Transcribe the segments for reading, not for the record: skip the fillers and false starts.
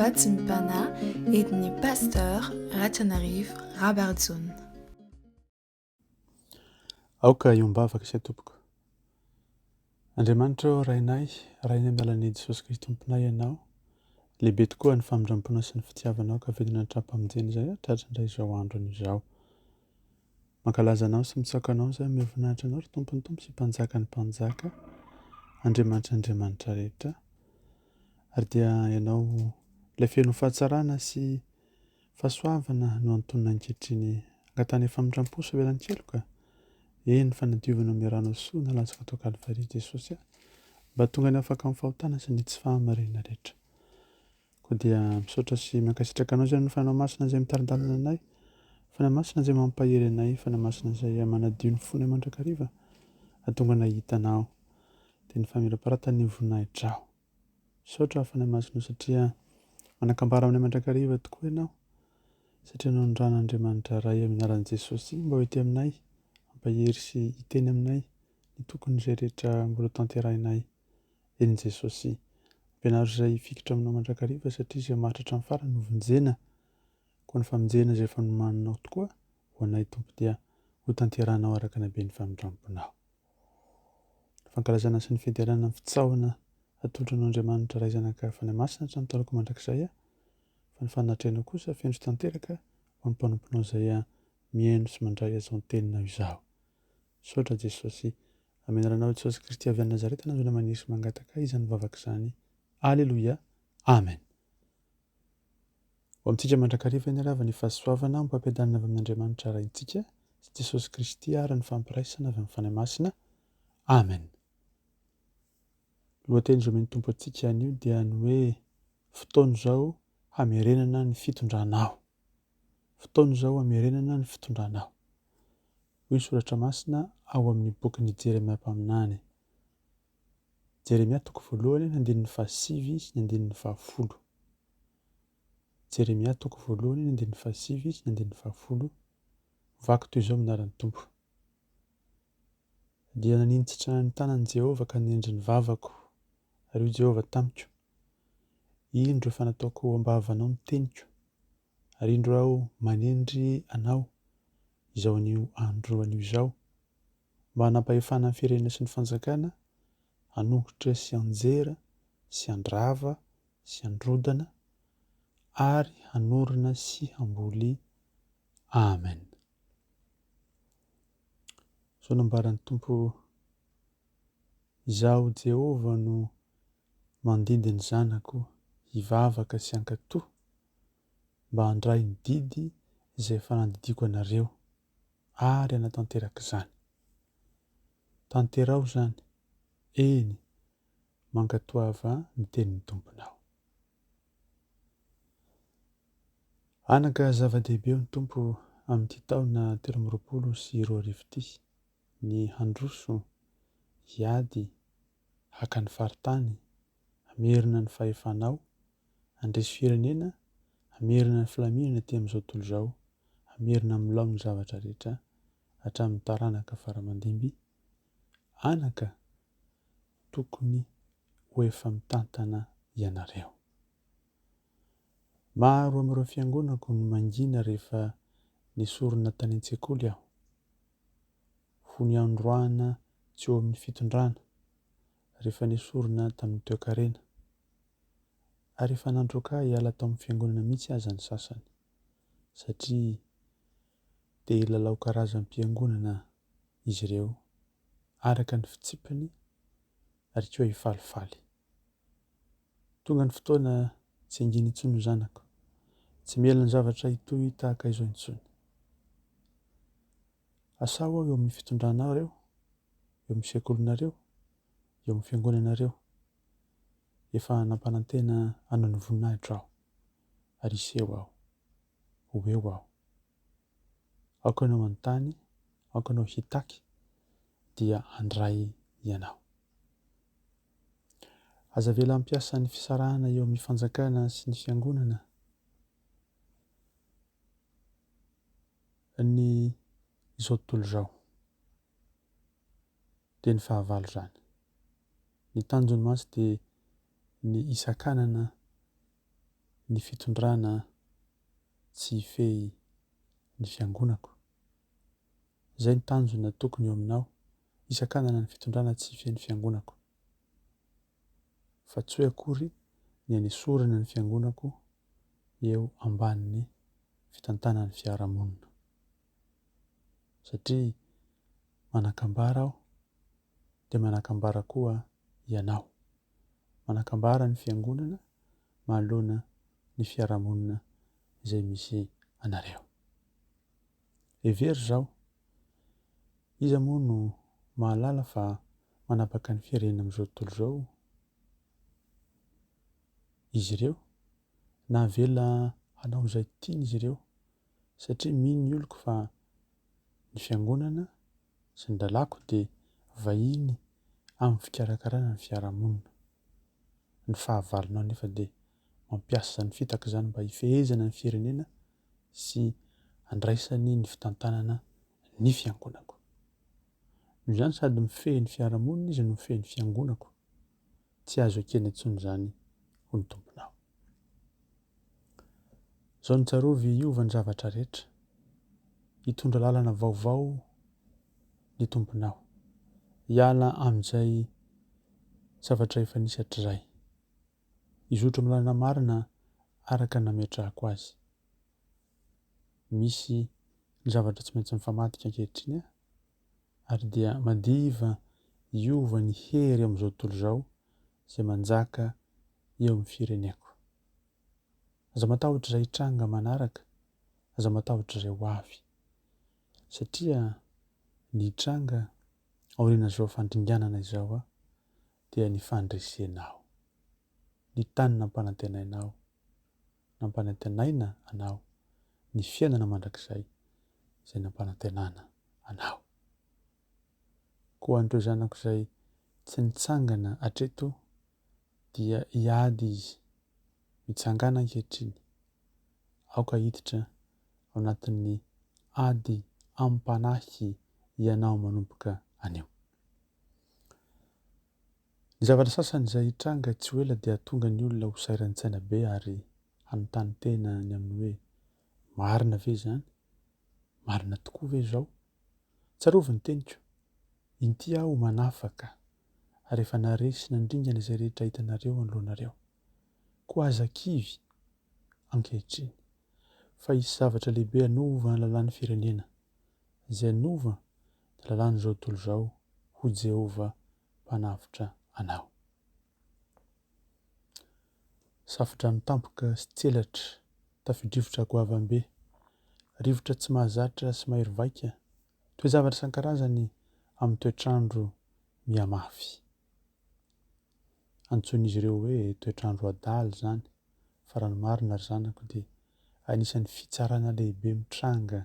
Fahatsimpana entin'ny Pasteur Ratrianarivo Rabarijaona. Aoka hiombavaka isay tompoko. Andriamanitra ô Rainay, Rainay amin'ny alalan'i Jesosy Kristy Tomponay Ianao. Lehibe tokoa ny famindramponao sy ny fitiavanao ka velona hatramin'ny-pamonjena izay hatratra indray izao andro anio izao. Mankalaza Anao sy mitsaoka Anao izahay omeo voninahitra Anao ry Tompon'ny Tompo sy Mpanjakan'ny Mpanjaka, Andriamanitra Andriamanitra rehetra. Ary dia Ianao ilay feno fahatsarana sy fahasoavana no antonona ankehitriny angatahana famindram-po sy famelan-keloka, eny fanadiovana amin'ny ranao soa nalatsaka tao Kalvary Jesosy a, mba tonga ny afaka amin'ny fahotana sy ny tsy fahamarinana rehetra. Koa dia misaotra sy mankasitraka anao izay ny Fanahy Masina izay mitari-dalana anay, Fanahy Masina izay mampahery anay, Fanahy Masina izay manadio ny fonay mandrakariva, hahatonga anay hita Anao, dia ny famirapiratan'ny voninahitrao. Misaotra Fanahy Masina satria manakambara aminay mandrakariva tokoa Ianao, satria Ianao niràn'Andriamanitra Ray amin'ny anaran'i Jesosy mba ho ety aminay, hampahery sy hiteny aminay ny tokony izay rehetra mbola tanterahinay. Eny Jesosy, ampianaro izay hifikitra aminao mandrakariva satria izay maharitra hatramin'ny farany no vonjena, koa ny famonjena izay efa nomaninao tokoa ho anay Tompo dia ho tanterahinao araka ny haben'ny famindramponao. Ny fankalazana sy ny fiderana ny fitsaohana atolotra anao Andriamanitra Ray Zanaka Fanahy Masina hatramin'ny taolako mandrakizay fa ny fanatrehanao kosa feno sy tanteraka ho an'ny mpanomponao izay mihaino sy mandray izao teninao izao. Misaotra Jesosy. Amin'ny anaranao Jesosy Kristy avy any Nazareta nahazoana maniry sy mangataka izany vavaka izany. Aleloia. Amen. Ho amintsika mandrakariva anie rava ny fahasoavana ombam-piadanana avy amin'Andriamanitra Raintsika sy Jesosy Kristy ary ny fampiraisana avy amin'ny Fanahy Masina. Amen. Lohateny izao omen'ny Tompo antsika anio dia ny hoe fotoana izao hamerenana ny fitondranao. Fotoana izao hamerenana ny fitondranao. Hoy ny Soratra Masina ao amin'ny bokin'i Jeremia mpaminany. Jeremia toko voalohany, ny andininy fahasivy sy ny andininy fahafolo. Jeremia toko voalohany, ny andininy fahasivy sy ny andininy fahafolo. Vaky toy izao amin'ny anaran'ny Tompo. Dia naninjitra ny tanan'i Jehovah ka nendry ny vavako, ary hoy Jehovah tamiko, Indro efa nataoko ho am-bavanao ny teniko, Ary indro aho manendry anao izao anio andro anio izao, mba hanampahefana ny firenena sy ny fanjakana, hanongotra sy hanjera sy handrava sy handrodana ary hanorina sy hamboly. Amen. Izao no ambaran'ny Tompo, Izaho Jehovah no mandidy ny zanako hivavaka sy hankatò mba handray ny didy izay efa nandidiako anareo, ary hanatanteraka izany. Tanteraho izany, eny, mankatoava ny tenin'ny Tomponao. Anaka, zava-dehibe eo ny Tompo amin'ity taona 2023 ity, ny handroso, hiady, haka ny faritany, hamerina ny fahefanao, handresy firenena, hamerina ny filaminana ety amin'izao tontolo izao, hamerina amin'ny laoniny ny zavatra rehetra, hatramin'ny taranaka fara aman-dimby. Anaka, tokony ho efa mitantana ianareo. Maro amin'ireo fiangonako no mangina rehefa nesorina tany an-tsekoly aho. Fony aho noroahana tsy eo amin'ny fitondrana, rehefa nesorina tamin'ny toekarena. Ary efa nandroaka ahy hiala tao amin'ny fiangonana mihitsy aza ny sasany, satria te hilalao karazam-piangonana izy ireo araka ny fitsipiny ary koa hifalifaly. Tonga ny fotoana tsy hangina intsony ny zanako, tsy mila ny zavatra hitohy tahaka izao intsony. Asao aho eo amin'ny fitondranareo, eo amin'ny sekolinareo, eo amin'ny fiangonanareo. Efa nampanantena hanao ny voninahitro aho, ary hiseho aho. Ho eo aho. Aoka ianao hanontany, aoka ianao hitaky, dia handray ianao. Aza avela hampiasa ny fisarahana eo amin'ny fanjakana sy ny fiangonana ny izao tontolo izao. Dia ny fahavalo izany. Ny tanjony mantsy dia ny hisakanana ny fitondrana tsy hifehy ny fiangonako. Izay ny tanjona tokony eo aminao, hisakanana ny fitondrana tsy hifehy ny fiangonako. Fa tsy hoe akory ny hanesorana ny fiangonako eo ambanin'ny fitantanan'ny fiarahamonina. Satria manan-kambara aho, dia manan-kambara koa ianao. Manan-kambara ny fiangonana manoloana ny fiarahamonina izay misy anareo. Hevero izao, Iza moa no mahalala fa manapaka ny firenena amin'izao tontolo izao izy ireo? Na avela hanao izay tiany izy ireo, satria mino ny oloko fa ny fiangonana sy ny lalàko dia vahiny amin'ny fikarakarana ny fiarahamonina. Ny fahavalonao anefa dia mampiasa izany fitaka izany mba hifehezana ny firenena sy handraisany ny fitantanana ny fiangonako. Noho izany sady mifehy ny fiarahamonina izy no mifehy ny fiangonako. Tsy azo ekena intsony izany hoy ny Tomponao. Izao no tsarovy hiova ny zavatra rehetra. Hitondra lalana vaovao ny Tomponao. Hiala amin'izay zavatra efa nisy hatrizay. Hizotra amin'ny lalana marina araka ny nametrahako azy. Misy ny zavatra tsy maintsy mifamadika ankehitriny ary dia madiva hiova ny hery amin'izao tontolo izao izay manjaka eo amin'ny fireneko. Aza matahotra izay hitranga manaraka, aza matahotra izay ho avy. Satria ny hitranga aorian'izao fandringanana izao dia ny fandresenao. Ny tany nampanantenainao, nampanantenaina anao, ny fiainana mandrakizay izay nampanantenana anao. Koa an'ireo zanako izay tsy nitsangana hatreto dia hiady izy. Mitsangàna ankehitriny. Aoka hiditra ao anatin'ny ady amim-panahy ianao manomboka anio. Ny zavatra sasany izay hitranga tsy ho ela dia hahatonga ny olona ho sairan-tsaina be ary hanontany tena ny amin'ny hoe, Marina ve izany? Marina tokoa ve izao? Tsarovy ny teniko, Inty aho manafaka, ary efa naharesy sy nandringana izay rehetra hitanareo anoloanareo. Koa aza kivy ankehitriny, fa hisy zavatra lehibe hanova ny lalàn'ny firenena, izay hanova ny lalàn'izao tontolo izao ho Jehovah Mpanavotra anao. Safodrano tampoka sy tselatra, tafio-drivotra goavam-be, rivotra tsy mahazatra sy mahery vaika, toe-javatra isan-karazany amin'ny toetr'andro mihamafy. Antsoin'izy ireo hoe toetr'andro adala izany, fa raha ny marina ry zanako dia anisan'ny fitsarana lehibe mitranga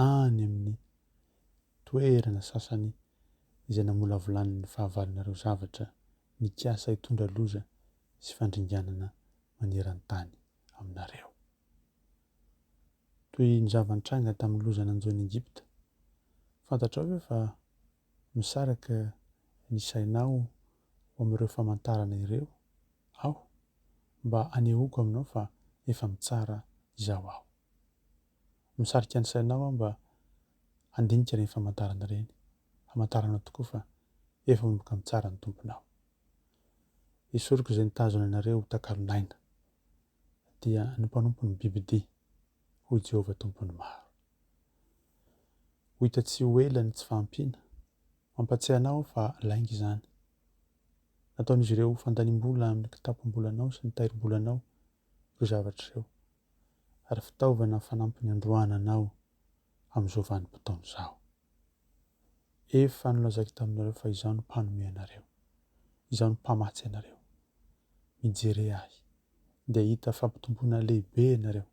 any amin'ny toerana sasany izay namolavolan'ny fahavalonareo zavatra mikasa hitondra loza sy fandringanana maneran-tany aminareo. Toy ny zava-nitranga tamin'ny loza nanjo an'i Egypta. Fantatrao ve fa misaraka ny sainao ho amin'ireo famantarana ireo aho mba hanehoako aminao fa efa mitsara izao aho. Misarika ny sainao aho mba handinika ireny famantarana ireny, hamantaranao tokoa fa efa manomboka mitsara ny Tomponao. Esoriko izay nitazona anareo ho takalon'aina, dia ny mpanompon'ny bibidia, hoy Jehovah Tompon'ny maro. Ho hita tsy ho ela ny tsy fahampiana. Mampatsiahy anao aho fa lainga izany. Nataon'izy ireo ho fandaniam-bola amin'ny kitapom-bolanao sy ny tahirim-bolanao ireo zavatra ireo, ary fitaovana fanampiny androahana anao amin'izao vanim-potoana izao. Efa nolazaiko taminareo fa Izaho no mpanome anareo. Izaho no mpamatsy anareo. Mijere Ahy, dia hahita fampitomboana lehibe ianareo.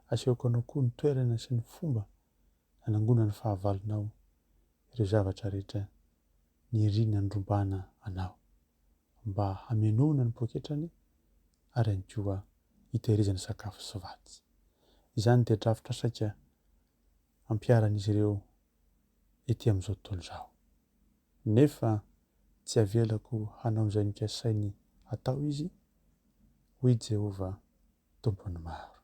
Asehoko anao koa ny toerana sy ny fomba nanangonan'ny fahavalonao ireo zavatra rehetra niriny handrobana anao, mba hamenoana ny poketrany ary ihany koa hitehirizany sakafo sy vatsy. Izany dia drafitra saika ampiharan'izy ireo ety amin'izao tontolo izao. Nefa tsy havelako hanao izay nikasainy hatao izy, hoy Jehovah. Tompon'ny maro.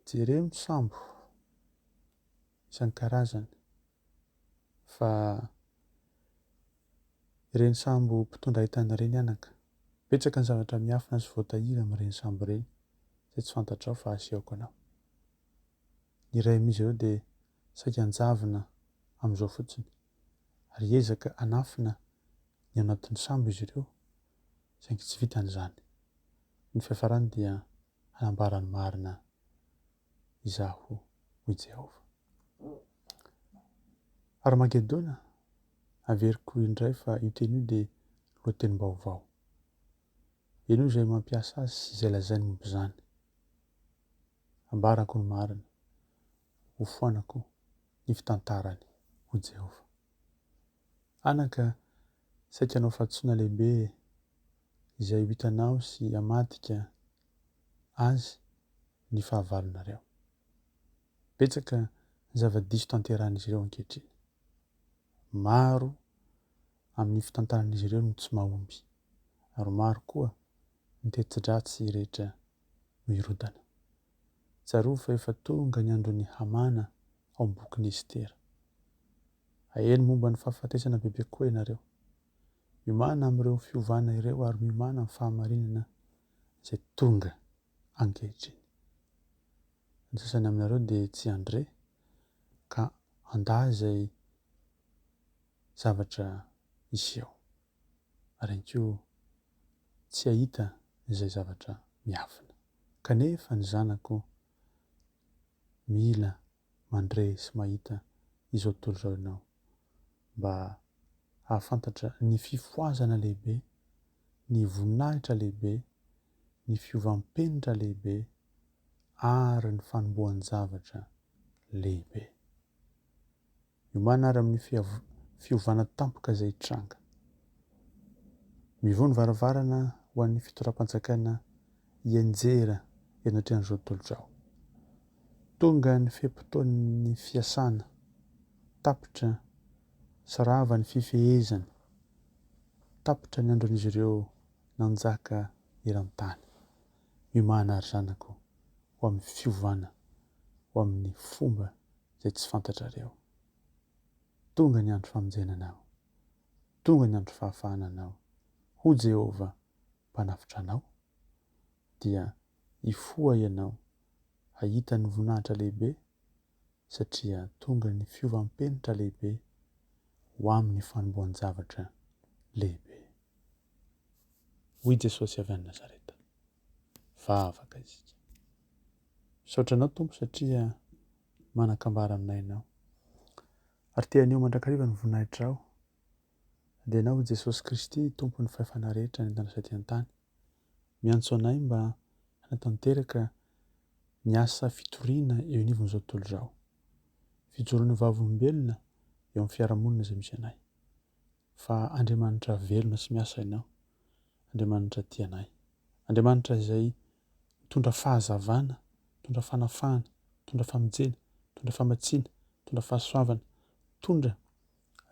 Jereo ny sambo isan-karazany fa ireny sambo mpitondra entana ireny anaka. Betsaka ny zavatra miafina sy voatahiry amin'ireny sambo ireny izay tsy fantatrao fa asehoko anao. Ny iray amin'izy ireo dia saika hanjavona amin'izao fotsiny ary hiezaka hanafina ny ao anatin'ny sambo izy ireo saingy tsy vitany izany. Ny fiafarany dia hanambara ny marina Izaho, hoy Jehovah. Armagedona, averiko indray fa io teny io dia lohatenim-baovao. Henoy izay mampiasa azy sy izay lazainy momba izany. Ambarako ny marina, hofoanako ny fitantarany, hoy Jehovah. Anaka, saika hanao fahadisoana lehibe izay ho hitanao sy hamadika azy ny fahavalonareo. Betsaka ny zava-diso tanterahin'izy ireo ankehitriny. Maro amin'ny fitantanan'izy ireo no tsy mahomby, ary maro koa ny teti-dratsy rehetra no hirodana. Tsarovy fa efa tonga ny andron'i Hamana ao amin'ny bokin'i Estera. Haheno momba ny fahafatesana bebe kokoa ianareo. Miomàna amin'ireo fiovana ireo ary miomàna amin'ny fahamarinana izay tonga ankehitriny. Ny sasany aminareo dia tsy handre ka handà izay zavatra hiseho, ary ihany koa tsy hahita izay zavatra miafina. Kanefa ny zanako mila mandre sy mahita izao tontolo izao ianao mba hahafantatra ny fifohazana lehibe, ny voninahitra lehibe, ny fiovam-penitra lehibe ary ny fanombohan-javatra lehibe. Miomàna ary amin'ny fiovana tampoka izay hitranga. Mivoha ny varavarana ho an'ny fitondram-panjakana hianjera eo anatrehan'izao tontolo izao. Tonga ny fe-potoan'ny fiasana, tapitra sy rava ny fifehezana, tapitra ny andron'izy ireo nanjaka eran-tany. Miomàna ry zanako ho amin'ny fiovana, ho amin'ny fomba izay tsy fantatrareo. Tonga ny andro famonjena anao. Tonga ny andro fahafahana anao. Ho Jehovah Mpanavotra anao, dia hifoha ianao hahita ny voninahitra lehibe, satria tonga ny fiovam-penitra lehibe ho amin'ny fanombohan-javatra lehibe. Hoy Jesosy avy any Nazareta. Vavaka isika. Misaotra Anao Tompo satria manan-kambara aminay Ianao. Ary te haneho mandrakariva ny voninahitrao. Dia Ianao Jesosy Kristy Tompon'ny fahefana rehetra any an-danitra sy aty an-tany. Miantso anay mba hanatanteraka ny asa fitoriana eo anivon'izao tontolo izao. Fijoroana vavolombelona eo amin'ny fiarahamonina izay misy anay. Fa Andriamanitra velona sy miasa Ianao. Andriamanitra tia anay. Andriamanitra izay mitondra fahazavana, mitondra fanafahana, mitondra famonjena, mitondra famatsiana, mitondra fahasoavana, mitondra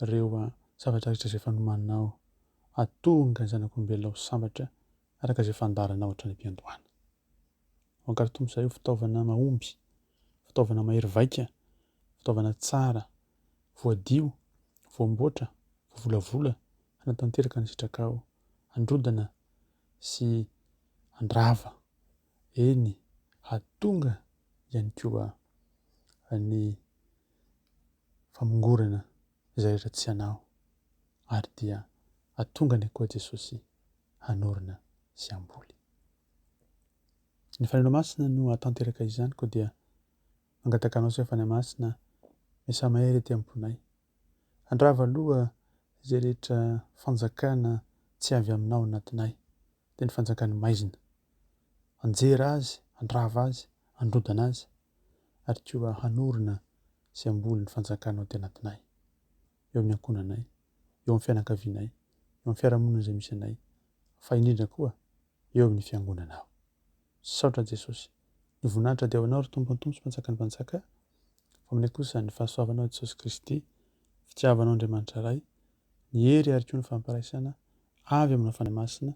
ireo zavatra rehetra izay efa nomaninao hahatonga ny zanak'olombelona ho sambatra araka izay fandaharanao hatrany am-piandohana. Aoka ry Tompo izahay ho fitaovana mahomby, fitaovana mahery vaika, fitaovana tsara, voadio, voamboatra, voavolavola hanatanteraka ny sitrakao, handrodana sy handrava, eny hahatonga ihany koa ny famongorana izay rehetra tsy anao ary dia hahatonga ny koa Jesosy hanorina sy hamboly. Ny Fanahy Masina no hahatanteraka izany koa dia mangataka anao izay Fanahy Masina miasa mahery ety am-ponay. Handrava aloha izay rehetra fanjakana tsy avy aminao anatinay, dia ny fanjakan'ny maizina. Hanjera azy, handrava azy, handrodana azy, ary koa hanorina sy hamboly ny fanjakanao aty anatinay, eo amin'ny ankohonanay, eo amin'ny fianakavianay, eo amin'ny fiarahamonina izay misy anay, fa indrindra koa eo amin'ny fiangonanao. Misaotra Jesosy. Ny voninahitra dia ho Anao ry Tompon'ny Tompo sy Mpanjakan'ny Mpanjaka, fa aminay kosa ny fahasoavanao Jesosy Kristy, fitiavanao Andriamanitra Ray, ny hery ary koa ny fampiraisana avy aminao Fanahy Masina.